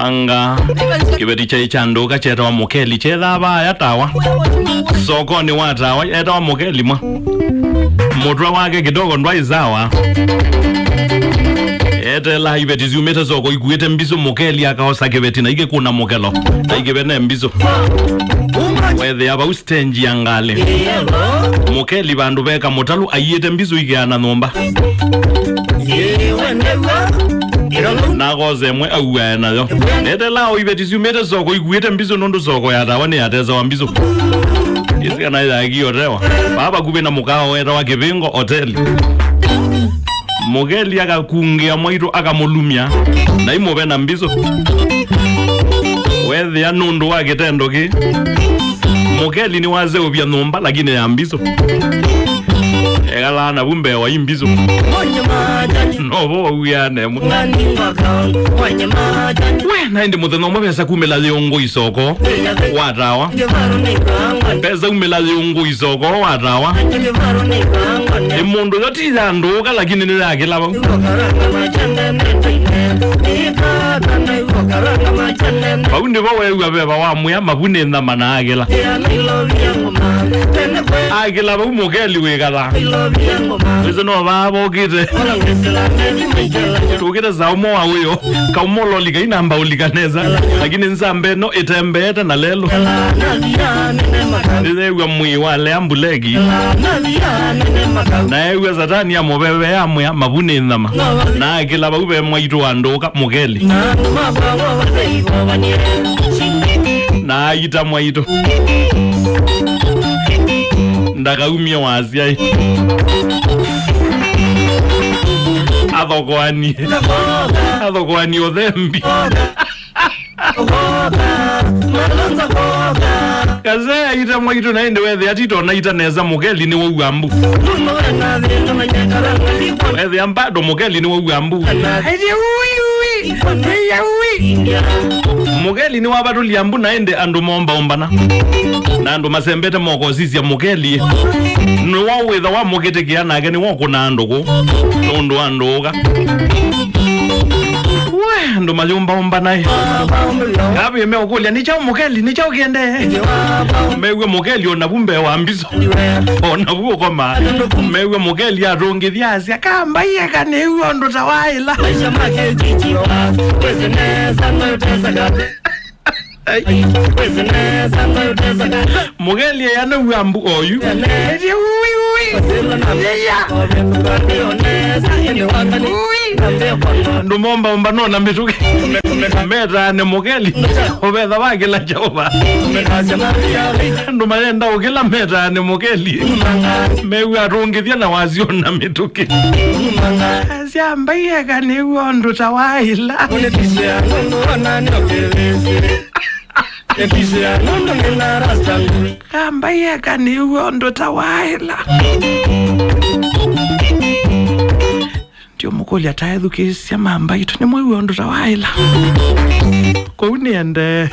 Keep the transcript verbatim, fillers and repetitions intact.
Anga kĩveti kyaĩ kya ndũka kyetawa mũkeli kyethaa vaaya tawa. Sokonĩ wa tawa etawa mũkeli mwa. Mũtwe wake kidogo ndwaĩ sawa. Eteelaa iveti syumĩte soko ikuĩte mbisũ, mũkeli akaosa kĩveti na ikĩkũna mũkelo na ikĩvene mbisũ. Wethĩa vau stage ya ngalĩ. Mũkeli vandũ veka mũtalu aiĩte mbisũ ikeana nyũmba. Na akosa ĩmwe auae nayo. Netelaa o iveti syumĩte soko ikuĩte mbisũ nũndũ soko ya tawa nĩyatesawa mbisũ. Ĩsĩ kana yaĩkĩe ũtewa. Vaa vakuvĩ na mũkawa wetawa Kĩvĩngo Hoteli. Mũkeli akakungĩa mwaitũ akamũlumya na imũve na mbisũ. Wethĩa nũndũ wa kĩtendo kĩ, mũkeli nĩwaseũvya nyũmba lakini ya mbisũ. Ekalaa navu mbee wa imbisũ. Novo wauiaa nemwe. We, na ĩndĩ mũthenya ũmwe vesa kumĩla yĩũngũ isoko wa tawa. Vesa umĩla yĩũngũ isoko wa tawa. Ĩ mũndũ yo ti ya ndũũka lakini nĩ ya kĩla vau. Vau nĩvo weew'a veva wa mwĩa mavu nĩ nthama na akĩla. Akĩla vau mũkeli wĩkala. Wĩsĩ no vaa vokĩte. Tũkĩte saa ũmwe wa wĩo. Kaumololi kainamba ũlika nesa. Lakini nzamba ĩno ĩtembeete na lelũ. Nĩyeew'a mwĩĩ wa lea mbuleki. Na eew'a satani amũvevea mwĩa mavu nĩ nthama. Na akĩla vau ve mwaitũ wa ndũũka mũkeli. Na aita mwaitũ. Ndakaumie wasyaĩ. Athokoanie. Athokoanie ũthembi. Kazee aita mwaitũ na ĩndĩ wethĩa tito na ita nesa mũkeli nĩ waua mbu. Wethĩa mbado mũkeli nĩ waua mbu. Mũkeli nĩwavatũlya mbu na ĩndĩ andũ mombaũmbana. Na andũ masembete moko sisya mũkeli. Nĩwo wĩtha wa mũkĩtĩkĩa nake nĩwo kũna andũ kũ. Nũndũ andũ ũka. We, andũ mayũmbaũmbanae. Kavĩ meũkũlya, "Nĩ kyaũ mũkeli? Nĩ kyaũ kĩendee?" Mew'e mũkeli o navu mbee wa mbisũ. O navu ũkomaa. Mew'e mũkeli atũngĩthya asya, "Kambai eka nĩw'e ũndũ ta waĩla." Maisha make chichiwa, wezi nesa no tesaka. Ai. Wezi nesa no tesaka. Mũkeli aya nĩw'a mbu oyu. Eti ui, ui. Yeya. Ui. Andũ mombaũmba no na mĩtũkĩ. Metaane mũkeli. Ũvetha wa kĩla kyaũva. Andũ mayenda ũkĩla metaane mũkeli. Mew'a atũngĩthya na wasyo na mĩtũkĩ. Asya mbai eka nĩw'o ũndũ ta waĩla. Kambai eka nĩw'o ũndũ ta waĩla. Ndiũmũkũlya ta ethukĩĩsya mambaitũ nĩmwĩw'a ũndũ ta waĩla. Kũu nĩendee.